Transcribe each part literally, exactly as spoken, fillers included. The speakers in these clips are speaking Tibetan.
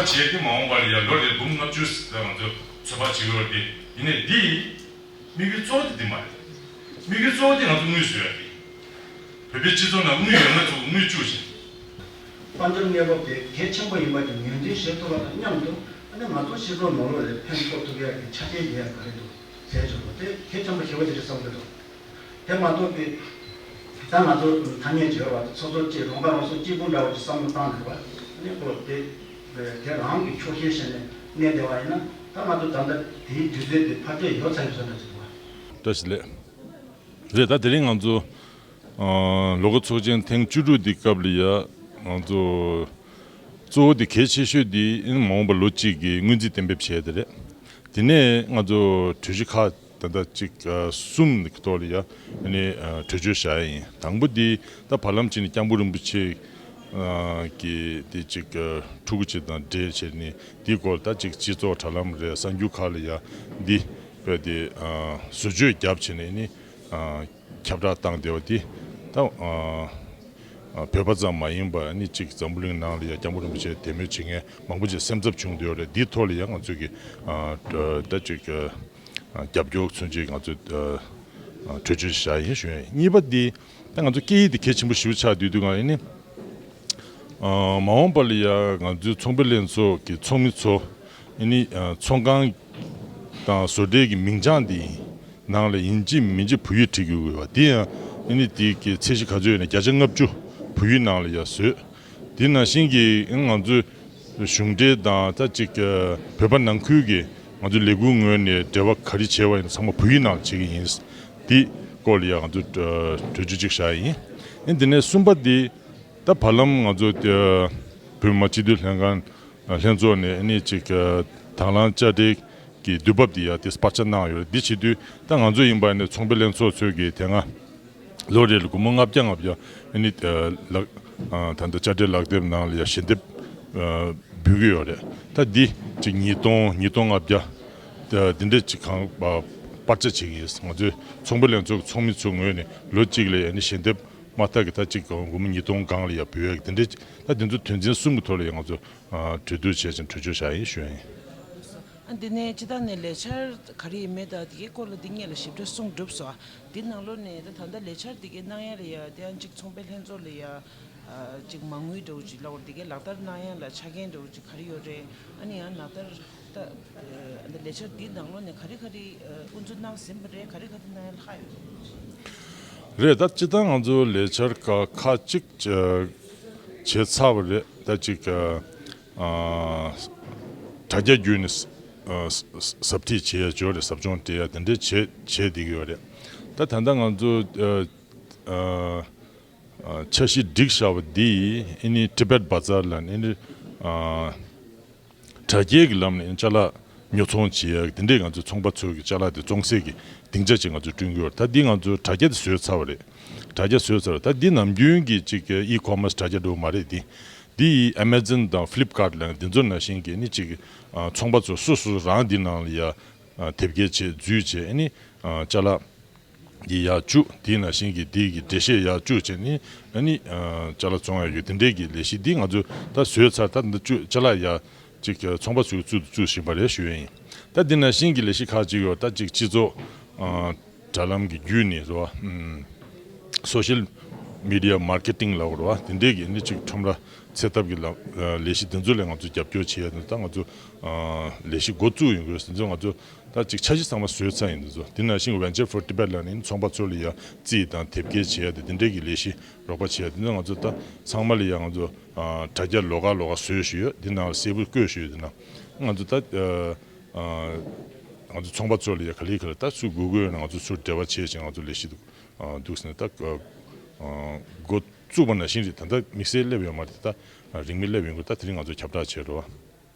བྱས་ཏེ་མ་འོངས་པར་ཡང་ལོ་རེར་འབུམ་ལྔ་བཅུ་ལ་ང་ཚོས་ཚོད་དཔག་བྱེད་ཀྱི་ཡོད་རེད། དེ་ཡིན་ནའི་འདི་དམིགས་ཡུལ་གཙོ་བོ་དེ་འདི་མ་རེད། དམིགས་ཡུལ་གཙོ་བོ་དེ་ང་ཚོ་དངུལ་བཟོ་ཡ་རེད། བོད་པའི་སྤྱི་ཚོགས་ནང་དངུལ་ཡོད་ན་ཚོ་དངུལ་བཅུག་བཞིན། དཔལ་འབྱོར་གནས་བབ་དེ་གལ་ཆེན་པོ་ཡིན་པ་དེ་ངོས་འཛིན་བྱེད་ཐུབ་པ་དང་མཉམ་དུ། ཨ་ནི་ང་ཚོ་སྤྱི་ཚོགས་ནང་ལོགས་ལ་ཕན་ཐོགས་ཐུབ་ཡ་གི་ཆ་རྐྱེན་ཡོད་ཡ་ག་རེ་འདུག་ཟེར་ཆོག་པ་དེ་གལ་ཆེན་པོ་ཞེ་པོ་ཅིག་རེད་བསམ་གྱི་འདུག་དེ་མ་གཏོགས་པའི་ད་ང་ཚོ་ཐ་སྙད་བརྗོད་པ་དང་སོ་སོ་གཅིག་རང་ཁ་རང་གསོ་གཅིག་པུ་འདྲ་བོ་ཅིག་བསམ་བློ་བཏང་ནས་པ། ཨ་ནི་ཁོ་དེ་དེ་རང་གི་ཕྱོགས་ཞེན་བྱས་ནས་གནས་བསྡད་པ་ཡིན་ན། ད་ང་ཚོ་ད་ལྟ་དེའི་དུས་ཚོད་དེ་ཕར་བལྟས་ཡོལ་ཚར་ཡོད་ས་འདྲ་ཅིག་འདུག་པ། བཀྲ་ཤིས་བདེ་ལེགས། རེད། ད་དེ་རིང་ང་ཚོ་ཨ་ལོ་འཁོར་ཚོགས་ཆེན་ཐེངས་བཅུ་དྲུག་འདི་སྐབས་ལ་ཡ་ང་ཚོ་གཙོ་བོ་འདི་གལ་ཆེ་ཤོས་འདི་ཨིན་མ་འོངས་པ་ལོ་གཅིག་གི་སྔོན་རྩིས་གཏན་འབེབས་བྱས་དེ་རེད། དེ་ནས་ང་ཚོ་གྲོས་གཞི་ཁག་ད་ལྟ་གཅིག་ཨ་གསུམ་གི་ཐོག་ལ་ཡ་ཨ་ནི་ཨ་གྲོས་ཆོད་བཞག་ཡ་ཡིན། དང་པོ་འདི་ད་བར་ལམ་གཅིག་ནས་སྐྱབས་མགོན་རིན་པོ་ཆེ་ཨ་གི་དེ་གཅིག་ཨ་ཕྲུ་གུ་གཅིག་དང་འབྲེལ་བྱས་ནས་འདི་སྐོར་ད་གཅིག་སྤྱི་ཚོགས་དྲ་ལམ་རེད། གསར་འགྱུར་ཁག་ལ་ཡ་འདི་བོད་དེ་ཨ་བཟོ་བཅོས་བརྒྱབ་བྱས་ནས་ནི་ཨ་ཁྱབ་བསྒྲགས་བཏང་བསྡད་པ་དེ་ད་ཨ་ཨ་བོད་པ་ཙམ་མ་ཡིན་པ་ནི་གཅིག་འཛམ་བུ་གླིང་ནང་ལ་ཡ་སྐྱབས་མགོན་རིན་པོ་ཆེ་དད་མོས་བྱེད་མཁན་མང་པོ་ཅིག་སེམས་འཚབ་བྱུང་བསྡད་ཡོད་རེད། འདིའི་ཐོག་ལ་ཡ་ང་ཚོས་ཀྱི་ཨ་ད་གཅིག་ཨ་རྒྱབ་སྐྱོར་མཚོན་ཆེད་ང་ཚོས་ཨ་ཨ་གྲོས་ཆོད་བཞག་ཡིན་ཞུ་ཡ་ཡིན། གཉིས་པ་འདི་ད་ང་ཚོ་སྐད་ཡིག་འདི་གལ་ཆེན་པོ་ཞེ་པོ་ཆགས་བསྡད་དུས་ང་ཡིན་ནི། ཨ་མ་འོངས་པ་ལ་ཡ་ང་ཚོའི་ཚོང་པའི་ལྷན་ཚོགས་ཀྱི་ཚོགས་མི་ཚོ་ཨ་ནི་ཨ་ཚོང་ཁང་དང་བཟོ་གྲྭའི་གི་མིང་བྱང་འདི་ནང་ལ་ཡིན་གཅིག་མིན་གཅིག་བོད་ཡིག་བྲིས་དགོས་ཀྱི་ཡོད་པ་འདི་ཡང་ཨ་ནི་དེ་གི་ཚད་གཞི་ག་ཚོད་ཡོད་ན་བརྒྱ་ཆ་ལྔ་བཅུ་བོད་ཡིག་ནང་ལ་ཡ་བཟོས། དེ་ནང་བཞིན་གྱི་ང་ཚོའི་གཞུང་འབྲེལ་དང་ད་ཅིག་བོད་པ་ནང་ཁུལ་གྱི་ང་ཚོའི་ལས་འགུལ་ངོས་ནས་འབྲེལ་བ་ག་རེ་བྱས་པ་ཡིན་ན་ཚང་མ་བོད་ཡིག་ནང་ལ་བྱེད་ཀྱི་ཡིན། དེ་སྐོར་ལ་ཡ་ང་ཚོ་གྲོས་ཆོད་ཅིག་བཞག་ཡིན། ཨ་ནི་དེ་ནས་གསུམ་པ་དེ། ད་བར་ལམ་ང་ཚོ་དེ་བོད་མི་མང་སྤྱི་འཐུས་ལྷན་ཁང་ལྷན་ཚོགས་ནས་ཨ་ནི་ཅིག་དང་བླངས་དཔྱ་ཁྲལ་གྱི་དུས་བབ་དེ་ཡ་དེ་སྤར་ཆ་གནང་ཡོད་རེད། འདི་བྱེད་དུས་ད་ང་ཚོ་ཡིན་པ་ནས་ཚོང་པའི་ལྷན་ཚོགས་ཚོས་ཀྱི་དེ་སྔ་ལོ་རེ་ལ་སྒོར་མོ་ལྔ་བརྒྱ་ལྔ་བརྒྱ་ཨ་ནི་ལག་ད་ལྟ་དཔྱ་ཁྲལ་ལག་དེབ་ནང་ལ་ཡ་ཞལ་འདེབས་འབུལ་གྱི་ཡོད་རེད། ད་འདི་ཅིག་ཉིས་སྟོང་ཉིས་སྟོང་ལྔ་བརྒྱ་འདི་འདྲས་ཅིག་གང་སྤར་ཆ་བྱེད་ཀྱི་ཡིན། ང་ཚོའི་ཚོང་པའི་ལྷན་ཚོགས་ཀྱི་ཚོགས་མི་ཚོའི་ངོས་ནས་ལོ་གཅིག་ལ་ཡ་ཨ་ནི་ཞལ་འདེབས། མ་མཐའ་གི་ད་ཅིག་སྒོར་མོ་ཉིས་སྟོང་སྒང་ལ་ཡ་འབུལ་ཡག་དེ་འདྲའི་ད་དེ་ཚོ་དོན་ཚན་གསུམ་གི་ཐོག་ལ་ཡ་ང་ཚོ་ཨ་གྲོས་བསྡུར་བྱས་ཅིང་གྲོས་ཆོད་བཞག་ཡིན་ཞུ་ཡ་ཡིན། ཨ་འདི་ནས་སྤྱི་བཏང་ནས་ལས་འཆར་ག་རེ་ཡིན་མེད་ད་དེ་གའི་སྐོར་ལ་འདི་སྔོན་ལ་ཞིབ་ཕྲ་གསུངས་གྲུབ་སོང་། ཨ་འདི་ནང་ལོགས་ནས་ད་ད་ལྟ་ལས་འཆར་དེ་གའི་གནང་ཡ་ལ་ཡ་དེ་ཡང་གཅིག་ཚོང་པའི་ལྷན་ཚོགས་ལ་ཡ་ཨ་གཅིག་མ་དངུལ་འདྲ་བོ་ཅིག་ལབ་དགོས་རེད། དེ་གའི་ལག་བསྟར་གནང་ཡ་ལ་ཆ་རྐྱེན་འདྲ་བོ་ཅིག་ག་རེ་ཡོད་རེད། ཨ་ནི་ཡང་ལག་བསྟར། ད་ཨ་ནི་ལས་འཆར་འདིའི་ནང་ལོགས་ནས་ག་རེ་ག་རེ་ཨ་དབུ་འཛུགས་གནང་ཟིན་པ་རེད། ག་རེ་ག་རེ་གནང་ཡ་ལྷག་ཡོད་རེད། རེད། ད་སྤྱིར་བཏང་ང་ཚོ་ལས་འཆར་ཁག་ཁག་ཅིག་བྱས་ཚར་བ་རེད། ད་ཅིག་ཨ་དྲ་རྒྱ་བརྒྱུད་ནས་ཨ་ཟབ་ཁྲིད་བྱེད་ཡ་ཅིག་ཡོད་རེད། ཟབ་སྦྱོང་སྤྲད་ཡ་དེ་འདྲ་བྱས་བྱས་བསྡད་ཀྱི་ཡོད་རེད། ད་ད་ལྟ་ང་ཚོ་ཨ་ཨ་ཨ་འཆར་གཞི་བསྒྲིགས་བཞག་པ་འདི་ཨ་ནི་Tibet Bazaar ལ་ཨ་ནི་ཨ་དྲ་རྒྱའི་གི་ལམ་ནས་ཅ་ལག་ཉོ་ཚོང་བྱེད་ཡ་དེ་འདྲས་ང་ཚོའི་ཚོང་པ་ཚོ་གི་ཅ་ལག་དེ་བཙོང་སའི་གི་སྡིངས་ཆ་ཅིག་ང་ཚོས་བསྐྲུན་གྱི་ཡོད་རེད། ད་འདི་ང་ཚོས་དྲ་རྒྱ་དེ་བཟོས་ཚར་བ་རེད། དྲ་རྒྱ་བཟོས་ཚར་བ་ད་འདི་ནམ་རྒྱུན་གྱི་ཅིག་e-commerce དྲ་རྒྱ་འདྲ་བོ་མ་རེད། འདི་འདི་ཡི་Amazon དང་Flipkart ལ་འདི་ཚོ་ནང་བཞིན་གྱི་ནི་ཅིག་ཨ་ཚོང་པ་ཚོ་སོ་སོ་རང་འདི་ནང་ལ་ཡ་ཨ་དེབ་སྐྱེལ་བྱས་འཛུལ་བྱས་ནི་ཨ་ཅ་ལག་འདི་ཡར་བཅུག་དེའི་ནང་བཞིན་གྱི་འདི་གི་འགྲེལ་བཤད་ཡར་བཅུག་བྱས་ནས་ཨ་ནི་ཨ་ཅ་ལག་བཙོང་ཡ་ཡོད། དེ་འདྲའི་གི་ལས་གཞི་འདི་ང་ཚོས་ད་བཟོས་ཚར། ད་འདི་བཅུག་ཅ་ལག་ཡར་ཅིག་ཚོང་པ་ཚོས་བཙུགས་བཙུགས་བཞིན་པ་རེད་ཞུ་ཡ་ཡིན། ད་འདི་ནང་བཞིན་གྱི་ལས་གཞི་ཁག་ཅིག་ཡོད། ད་ཅིག་སྤྱི་ཚོགས་ཨ་དྲ་ལམ་གྱི་བརྒྱུད་ནས་རེད་བ། ཨམ་social media marketing ལབ་རེད་བ། དེ་འདྲའི་གི་ཨ་ནི་ཅིག་ཁྲོམ་ར་ཚད་ཐབས་ཀྱི་ལམ་ཨ་ལས་གཞི་འདི་ཚོ་ལ་ང་ཚོས་རྒྱབ་སྐྱོར་བྱེད་ཡ་དེ་ད་ང་ཚོ་ཨ་ལས་གཞི་འགོ་བཙུགས་ཡོང་དགོས། དེ་ཚོ་ང་ཚོ་ད་ཅིག་འཆར་གཞི་ཚང་མ་བཟོས་ཚར་ཡིན། འདི་ཚོ་དེ་ནང་བཞིན་Venture for Tibet ལབ་ནས་ཚོང་པ་ཚོ་ལ་ཡ་རྩིས་དང་དེབ་སྐྱེལ་བྱེད་ཡ་དེ་དེ་འདྲའི་གི་ལས་གཞི་རོགས་པ་བྱེད་ཡ་དེ་ཚོ་ང་ཚོ་ད་ཚང་མ་ལ་ཡ་ང་ཚོ་ཨ་དྲ་རྒྱ་ལོགས་ཀ་ལོགས་ཀ་བཟོས་བཞག་ཡོད། དེ་ནང་ལ་གསལ་པོ་བཀོད་བཞག་ཡོད། དེ་ནང་ང་ཚོ་ད་ཨ་ང་ཚོ་ཚོང་པ་ཚོ་ལ་ཡ་ག་ལེ་ག་ལེ་ད་ཚུར་དགོས་དགོས་ཡོད་ན་ང་ཚོ་ཚུར་འབྲེལ་བ་བྱེད་ཅིང་ང་ཚོ་ལས་གཞི་འདུག་ཨ་འདུག་ཟེར་ནས་ད་ཨ་འགོ་བཙུགས་པ་ནང་བཞིན་རེད། ད་ལྟ་དམིགས་བསལ་སླེབས་ཡོད་མ་རེད། ད་རིང་མིན་སླེབས་ཡོང་གི་རེད། ད་དེ་རིང་ང་ཚོ་ཁྱབ་བསྒྲགས་བྱས་རེད་བ།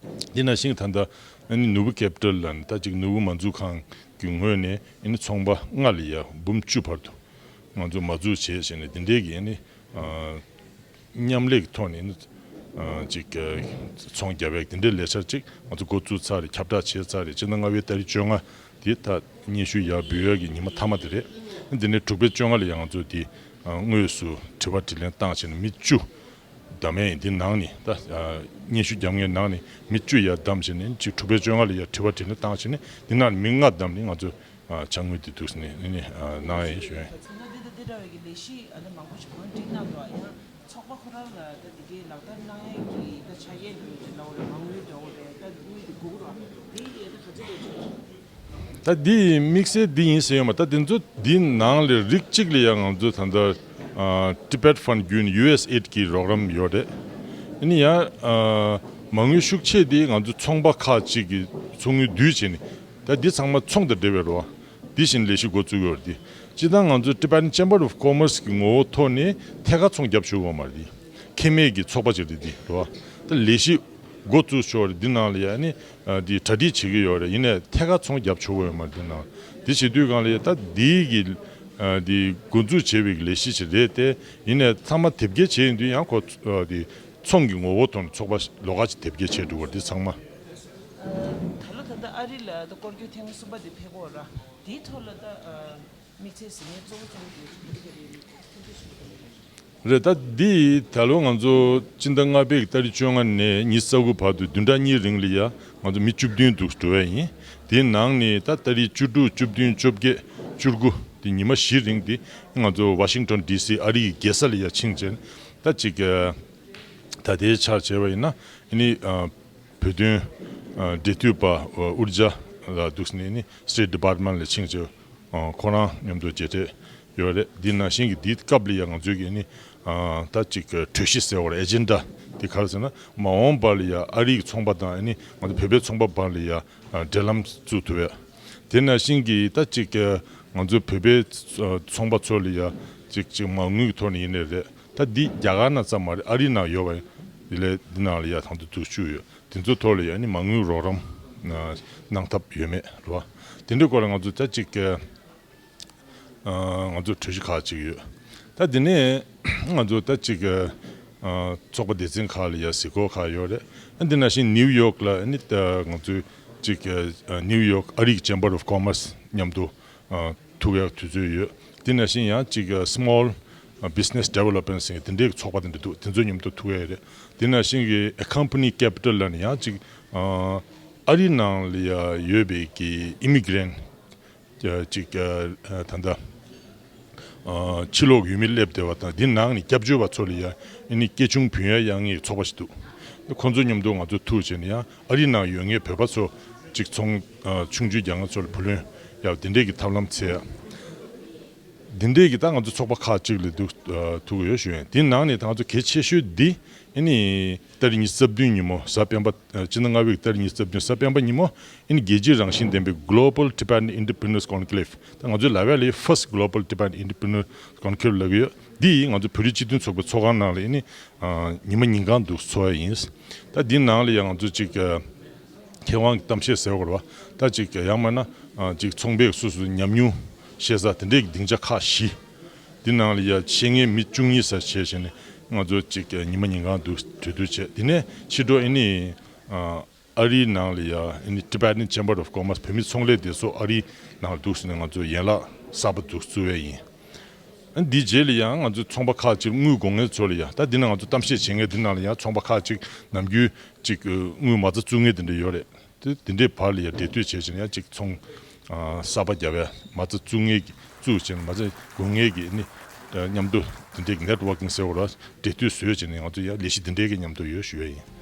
འདི་ནང་བཞིན་ད་ལྟ་ཨ་ནི་ནོར་བུ་ཀེ་པི་ཊལ་ལ་ནི་ད་ཅིག་ནོར་བུ་མ་འཛུགས་ཁང་གི་ངོས་ནས་ཨ་ནི་ཚོང་པ་ལྔ་ལ་ཡ་འབུམ་བཅུ་བར་དུ་ང་ཚོ་མ་འཛུགས་བྱས་བྱས་ནས་འདི་འདྲའི་གི་ཨ་ནི་ཨ་མཉམ་ལས་ཀྱི་ཐོག་ནས་ཨ་ནི་ཨ་ཅིག་ཨ་ཚོང་རྒྱག་པའི་འདི་འདྲའི་ལས་འཆར་ཅིག་ང་ཚོ་འགོ་བཙུགས་ཚར་རེད། ཁྱབ་བསྒྲགས་བྱས་ཚར་རེད། སྤྱི་ཟླ་ལྔ་པའི་ཏ་རིག་བཅོ་ལྔ་དེ་ད་སྙན་ཞུ་ཡར་འབུལ་ཡག་གི་ཉི་མ་མཐའ་མ་དེ་རེད། འདི་ནས་དྲུག་པའི་བཅོ་ལྔ་ལ་ཡང་ང་ཚོ་དེ་ཨ་དངོས་སུ་དྲི་བ་དྲིས་ལན་བཏང་བྱས་ནས་མི་བཅུ་ བདམས་ཡས་ཡིན། འདི་ནང་ནས་ད་ཨ་སྙན་ཞུ་བརྒྱབ་མཁན་ནང་ནས་མི་བཅུ་ཡར་བདམས་བྱས་ནས་གཅིག་དྲུག་པའི་བཅོ་ལྔ་ལ་ཡར་དྲི་བ་དྲིས་ལན་བཏང་བྱས་ནས་འདི་ནང་ནས་མི་ལྔ་བདམས་ནས་ང་ཚོས་ཨ་ཅ་དངོས་དེ་འདུག་ཟེར་ནས་ཨ་ནི་ཨ་གནང་ཡས་ཞུ་ཡས། ད་ཚོ་ན་འདི་དང་འདི་འདྲ་བའི་གི་ལས་གཞི་ཨ་ནི་མང་པོ་ཞིག་གོང་བསྒྲིགས་གནང་འདུག་ཡང་ཚོགས་པ་ཁོ་རང་ལ་ད་འདི་གའི་ལག་བསྟར་གནང་ཡས་ཀྱི་ད་ཆ་རྐྱེན་འདུག་ཅེས་ལབ་པ་རེད། མ་དངུལ་འདྲ་བོ་རེད། ད་དངུལ་དེ་དགོས་རོགས་དེ་ཡས་ད་ག་ཚོད་འདུག་ཅེས། ད་འདི་དམིགས་བསལ་འདི་ཡིན་ཟེར་ཡོད་མ། ད་འདི་ཚོ་འདི་ནང་ལས་རིགས་གཅིག་ལ་ཡང་ང་ཚོ་ད་ལྟ་ཨ་Tibet Fund བརྒྱུད་ནས་ཡུ་ཨེས་ཨེ་ཌི་གི་རོགས་རམ་ཡོད་རེད། ཨ་ནི་ཡང་ཨ་མ་དངུལ་ཤུགས་ཆེ་འདི་ང་ཚོ་ཚོང་པ་ཁག་ཅིག་གི་ཚོང་དངུལ་བསྡུས་བྱས་ནས་ད་འདི་ཚང་མ་ཚོང་དང་འབྲེལ་བའི་རོགས་འདི་བཞིན་ལས་གཞི་འགོ་བཙུགས་ཡོད་རེད། འདི་སྤྱིར་བཏང་ང་ཚོ་Tibetan Chamber of Commerce གི་ངོ་བོ་ཐོག་ནས་ཐད་ཀར་ཚོང་རྒྱབ་ཆོག་གི་ཡོད་མ་རེད། འདི་ཁེ་མེད་ཀྱི་ཚོགས་པ་ཅིག་རེད། འདི་རེད་བ། ད་ལས་གཞི་འགོ་བཙུགས་ཆོག་རེད། འདི་ནང་ལ་ཡ་ནི་ཨ་འདི་གྲ་སྒྲིག་བྱེད་ཀྱི་ཡོད་རེད། ཡིན་ནའི་ཐད་ཀར་ཚོང་རྒྱབ་ཆོག་གི་ཡོད་མ་རེད། འདི་ནང་འདི་བྱེད་དུས་སྒང་ལ་ཡ་ད་འདི་གི་ཨ་འདི་འགོ་འཛུགས་བྱས་པའི་ལས་གཞི་ཞིག་རེད་དེ། ཡིན་ནའི་ཚང་མ་དེབ་སྐྱེལ་བྱས་ཡོང་དུས་ཡང་ཁོ་ཨ་འདི་ཚོང་གི་ངོ་བོ་ཐོག་ནས་ཚོགས་པ་ལོགས་ཀ་ཅིག་དེབ་སྐྱེལ་བྱས་འགྲོ་བ་རེད། འདི་ཚང་མ། ད་ལོ་ད་ལྟ་ཨ་རི་ལ་ད་སྐོར་སྐྱོད་ཐེངས་གསུམ་པ་འདི་ཕེབས་ཀྱི་ཡོད་ར། འདིའི་ཐོག་ལ་ད་ཨ། དམིགས་བསལ་ཟིན་ཡིན་གཙོ་བོ་གཙོ་བོ་དེ་ག་རེ་རེད། རེད། ད་འདི་ད་ལོ་ང་ཚོ་སྤྱི་ཟླ་ལྔ་པའི་ཏ་རིག་བཅོ་ལྔ་ནས་ཉི་ཤུ་རྩ་དགུ་བར་དུ་བདུན་ཕྲག་གཉིས་རིང་ལ་ཡ་ང་ཚོ་མི་བཅུ་བདུན་འདུག་འགྲོ་བ་ཡིན། དེའི་ནང་ནས་ད་ཏ་རིག་བཅུ་དྲུག་བཅུ་བདུན་བཅོ་བརྒྱད་བཅུ་དགུ་དེ་ཉི་མ་བཞི་རིང་དེ་ང་ཚོ་ཝ་ཤིང་ཊོན་ཌི་སི་ཨ་རི་ཡི་རྒྱལ་ས་ལ་ཡ་ཕྱིན་བྱས་ད་ཅིག་ད་ལྟའི་ཆར་བྱས་པ་ཡིན་ན་ཨ་ནི་བོད་དོན་འབྲེལ་མཐུད་པ་ཨུ་རུ་ཇ་ལ་འདུག་ནས་ནི་State Department ལ་ཕྱིན་བྱས། ཁོ་རང་མཉམ་དུ་མཇལ་འཕྲད་ཡོད་རེད། འདི་ནང་བཞིན་གྱི་འདིའི་སྐབས་ལ་ཡང་ང་ཚོས་ཀྱི་ནི་ད་ཅིག་གྲོས་གཞི་ཟེར་བ་རེད། ཨེ་ཇེན་ཌ་འདི་ག་རེ་ཟེར་ན་མ་འོངས་པ་ལ་ཡང་ཨ་རིའི་ཚོང་པ་དང་ནི་ང་ཚོ་བོད་པའི་ཚོང་པ་བར་ལ་ཡང་འབྲེལ་ལམ་བཙུགས་ཐུབ་ཡ། དེ་ནང་བཞིན་གྱི་ད་ཅིག་ང་ཚོ་བོད་པའི་ཚོང་པ་ཚོ་ལ་ཡང་ཅིག་ཅིག་མ་དངུལ་གྱི་ཐོག་ནས་ཡིན་ནའི་རེད། ད་འདི་རྒྱ་གར་ནང་ཙམ་མ་རེད། ཨ་རི་ནང་ཡོད་པ་ཡིན་ལས་འདི་ནང་ལ་ཡང་དང་དུ་འཛུལ་བཅུག་ཡོད། དེ་ཚོའི་ཐོག་ལ་ཡང་ནི་མ་དངུལ་རོགས་རམ་གནང་ཐབས་ཡོད་མེད་རེད་བ། དེ་འདྲའི་སྐོར་ལ་ང་ཚོ་ད་ཅིག་ང་ཚོ་གྲོས་གཞི་ཁག་ཅིག་ཡོད། ད་དེ་ནས་ང་ཚོ་ད་ཅིག་ཚོགས་པ་སྡེ་ཚན་ཁག་ལ་ཡང་གཟིགས་སྐོར་ཁག་ཡོད་རེད། འདི་ནང་བཞིན་ནིའུ་ཡོག་ལ་ནི་ད་ང་ཚོ་ཅིག་ནིའུ་ཡོག་ཨ་རིའི་Chamber of Commerce མཉམ་དུ་ཐུག་ཡག་དུས་ཚོད་ཡོད། དེ་ནང་བཞིན་ཡང་ཅིག་Small Business Development ཟེར་དེ་འདྲའི་ཚོགས་པ་དེ་འདྲ་འདུག་དེ་ཚོ་མཉམ་དུ་ཐུག་ཡག་རེད། དེ་ནང་བཞིན་གྱི་Accompany Capital ལ་ནི་ཡང་ཅིག་ཨ་རི་ནང་ལ་ཡང་ཡོད་པའི་གི་ཨི་མི་གྷི་རན་ཅིག་ད་ལྟ་ཕྱི་ལོགས་ཡུལ་མི་སླེབས་བསྡད་པ་དང་འདི་ནང་ནས་སྐྱབས་བཅོལ་བ་ཚོ་ལ་ཡང་ཨ་ནི་སྐྱེ་ཆུང་བུན་ཡག་ཡག་ངེས་ཚོགས་པ་ཞིག་འདུག་ཁོང་ཚོ་མཉམ་དུ་ང་ཚོ་ཐུག་བྱས་ནས་ཡང་ཨ་རི་ནང་ཡོད་མཁན་བོད་པ་ཚོ་ཅིག་ཚོང་ཆུང་ཆུང་རྒྱག་མཁན་ཚོ་ལ་བུ་ལོན་ཡག་དེ་འདྲས་ཀྱི་ཐབས་ལམ་འཚོལ་ཡག་འདི་འདྲས་ཀྱི་ད་ང་ཚོ་ཚོགས་པ་ཁག་ཅིག་ལ་འདུག་ཐུག་ཡོད་ཞུ་ཡིན། འདི་ནང་ནས་ད་ང་ཚོ་གལ་ཆེ་ཤོས་འདི་ཨ་ནི་ཏ་རིག་ཉི་ཤུ་རྩ་བདུན་ཉིན་མོ་གཟའ་སྤེན་པ་སྤྱི་ཟླ་ལྔ་པའི་ཏ་རིག་ཉི་ཤུ་རྩ་བདུན་གཟའ་སྤེན་པ་ཉིན་མོ་ཨ་ནི་རྒྱལ་སྤྱིའི་རང་བཞིན་ལྡན་པའི་Global Tibetan Entrepreneurs Conclave ད་ང་ཚོའི་ལབ་ཡག་ལ་First Global Tibetan Entrepreneurs Conclave ལབ་ཀྱི་ཡོད། འདི་ང་ཚོ་བོད་རིགས་སྤྱི་མཐུན་ཚོགས་པའི་ཚོགས་ཁང་ནང་ལ་ཨ་ནི་ཉི་མ་ཉིན་གང་འདུག་ཚོགས་ཡག་ཡིན། ད་འདི་ནང་ལ་ཡང་ང་ཚོ་ཅིག་མཁས་དབང་གི་གཏམ་བཤད་ཟེར་བ་རེད་བ། ད་ཅིག་ཡང་མིན་ན་ཅིག་ཚོང་པས་སོ་སོའི་ཉམས་མྱོང་བཤད་ས་དེ་འདྲའི་སྡིངས་ཆ་ཁག་བཞི། འདི་ནང་ལ་ཡ་བཤད་མཁན་མི་བཅུ་གཉིས་ཙམ་བྱས་བྱས་ནས་ང་ཚོ་ཅིག་ཉི་མ་ཉིན་གང་འདུག་གྲོས་བསྡུར་བྱས། དེ་ནས་ཕྱི་དྲོ་ཨ་ནི་ཨ་རིའི་ནང་ལ་ཡ་ཨ་ནི་Tibetan Chamber of Commerce བོད་མི་ཚོང་ལས་སྡེ་ཚོགས་ཨ་རིའི་ནང་ལ་འདུག་ཟེར་ནས་ང་ཚོ་ཡན་ལག་གསར་པ་འདུག་བཙུགས་ཡག་ཡིན། འདིའི་རྗེས་ལ་ཡང་ང་ཚོའི་ཚོང་པ་ཁག་ཅིག་དངུལ་དགོས་མཁན་ཚོ་ལ་ཡང་ད་འདི་ན་ང་ཚོ་གཏམ་བཤད་བྱེད་མཁན་འདི་ནང་ལ་ཡང་ཚོང་པ་ཁག་ཅིག་ནམ་རྒྱུན་ཅིག་དངུལ་མ་རྩ་བཙུགས་མཁན་དེ་འདྲ་ཡོད་རེད། དེ་དེ་འདྲའི་བར་ལ་ཡང་འབྲེལ་མཐུད་བྱས་བྱས་ནས་ཡང་ཅིག་ཚོང་གསར་པ་རྒྱབ་ཡ་མ་རྩ་བཙུགས་མཁན་གྱི་བཙུགས་བྱས་ནས་མ་རྩ་དགོས་མཁན་གྱི་ནི་མཉམ་དུ་དེ་འདྲའི་networking ཟེར་བ་ལ་འབྲེལ་མཐུད་བཟོས་བྱས་ནས་ང་ཚོ་ཡང་ལས་གཞི་དེ་འདྲའི་གི་མཉམ་དུ་ཡོད་ཞུ་ཡ་ཡིན།